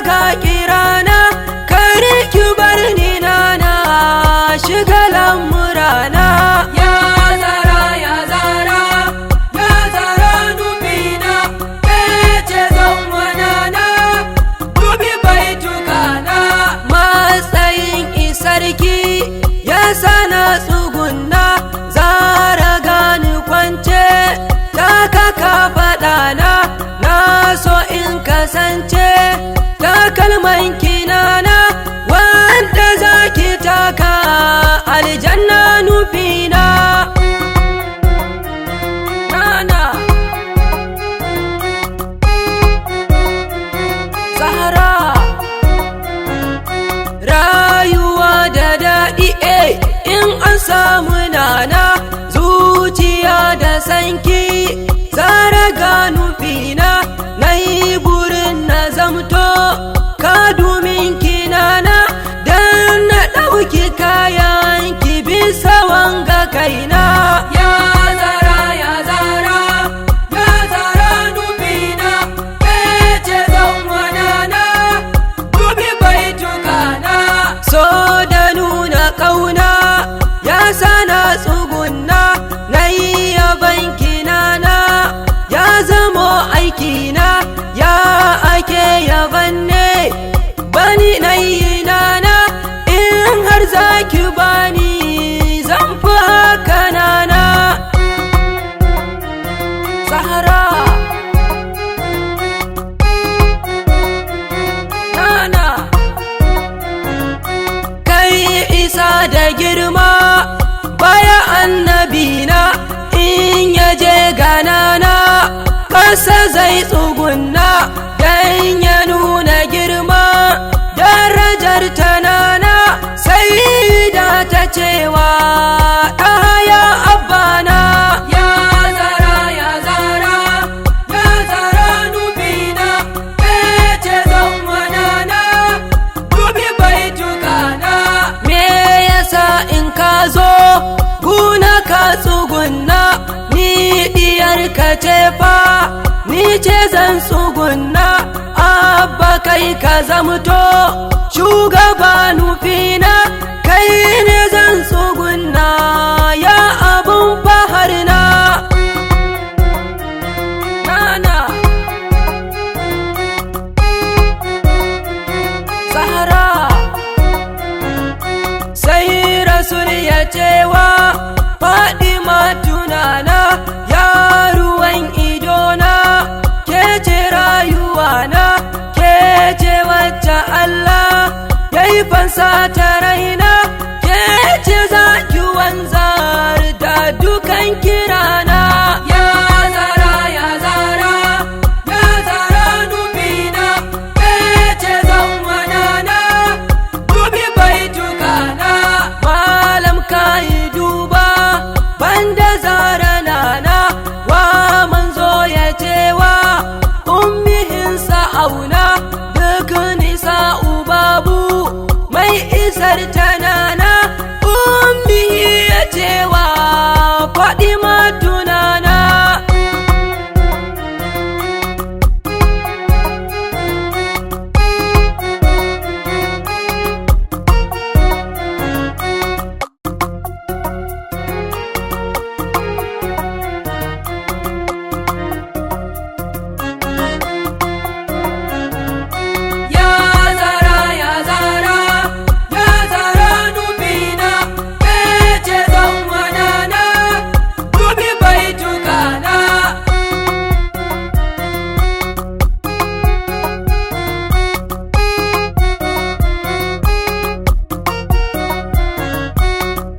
ka kirana, kar ki bar ni nana, shiga lamurana. Ya Zara, ya Zara, ya Zara nufina, ke ce zan wanana, dubi baitukana. Matsayin isarki ya sana tsugunna, Zara gani kwance, taka ka faɗana, na so in kasance takalman kinana, wanda zaki taka aljanna nufina. Nana Zahra, rayuwa da daɗi in an samu nana, zuciya da sanki, Zara ga nufina, na yi burin na zamto ka domin kinana, don na ɗauki kayan ki bisa wanga kaina. Ya Zara, ya Zara, ya Zara nufina, ke ce zan wanana, dubi baitukana. So da nuna ƙauna ya sana tsugunna, na yi yaban kinana, ya zamo aikina, ya ake yaban ne bani na yi nana, in har zaki bani zan fi haka nana. Zahra, nana, kai isa da girma baya annabina, in yaje ganana ƙasa zai tsugunna, dan ya nuna girma darajar tanana, sai da ta cewa ɗaya abbana. Ya Zara, ya Zara, ya Zara nufina, ke ce zan wanana, dubi baitukana. Me yasa in ka zo guna ka tsugunna, ni diyar ka ce fa, ni ce zan tsugunna, abba kai ka zamto shugaba nufina, kai ne zan tsugunna ya abun faharna. Nana Zahra, sai rasul ya cewa Fadima tunana, ya ruwan idona, ke ce rayuwana, ke ce wacce Allah ya yi fansa ta raina, ke ce za ki wanzar da dukan kirana. Ya Zara, ya Zara, ya Zara nufina, ke ce zan wanana, dubi baitukana. Malam ka yi duba banda Zara nana, wa manzo ya cewa ummihin sa'auna, duk nisa babu mai isar ta nana, ummihi ya cewa Fadima tunana. Ya Zara, ya Zara, ya Zara nufina, ke ce zan wanana, dubi baitukana.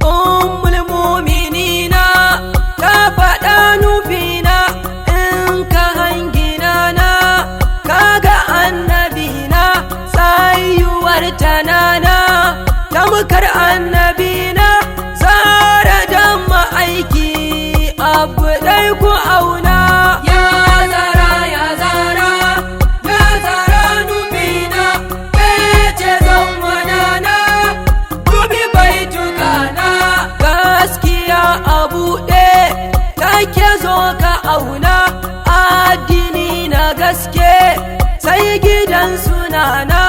Ummul muminina ta faɗa nufina, in ka hangina na kaga annabina, tsayuwar tanana tamkar annabina, Zara dan ma'aiki abu ɗai ku auna. Ya Zara, ya Zara, ya Zara nufina, ke ce zan wanana, dubi baitukana. Gaskiya a buɗe take, zo ka auna addini na gaske, sai gidan sunana.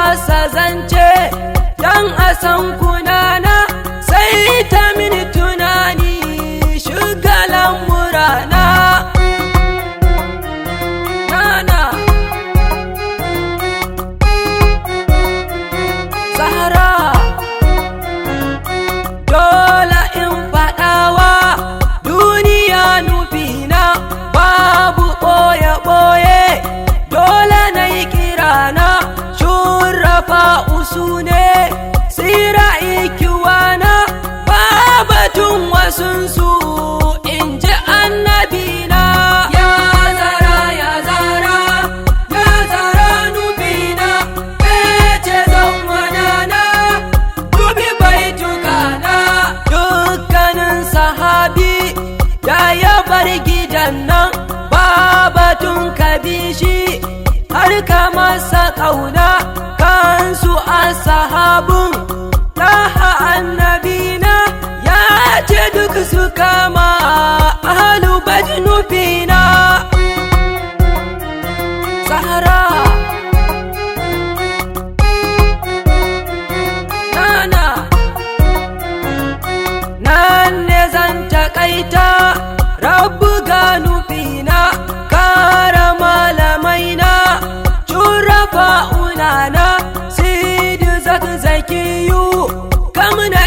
masa zance dan a san kunana, sai ta mini tunani shugalan murana. Nana Zahra, dole in faɗawa duniya nufina, babu ɓoye-ɓoye, dole na yi kirana, shurrafa usune tsira ikiwana, babatun wasunsu in ji annabina. Ya Zara, ya Zara, ya Zara nufina, ce zan wanana, dubi baitukana. Dukkanin sahabi da ya bar gidan nan, babatun kabishi har ka masa ƙauna, kansu a sahabun ɗaha annabina ya ce duk su kama ahalu nufina. Zahra, Nana, nan ne zan taƙaita, rabu ga nufina, kara malamaina, curafa unana, sidi zakzakiyu, kamna.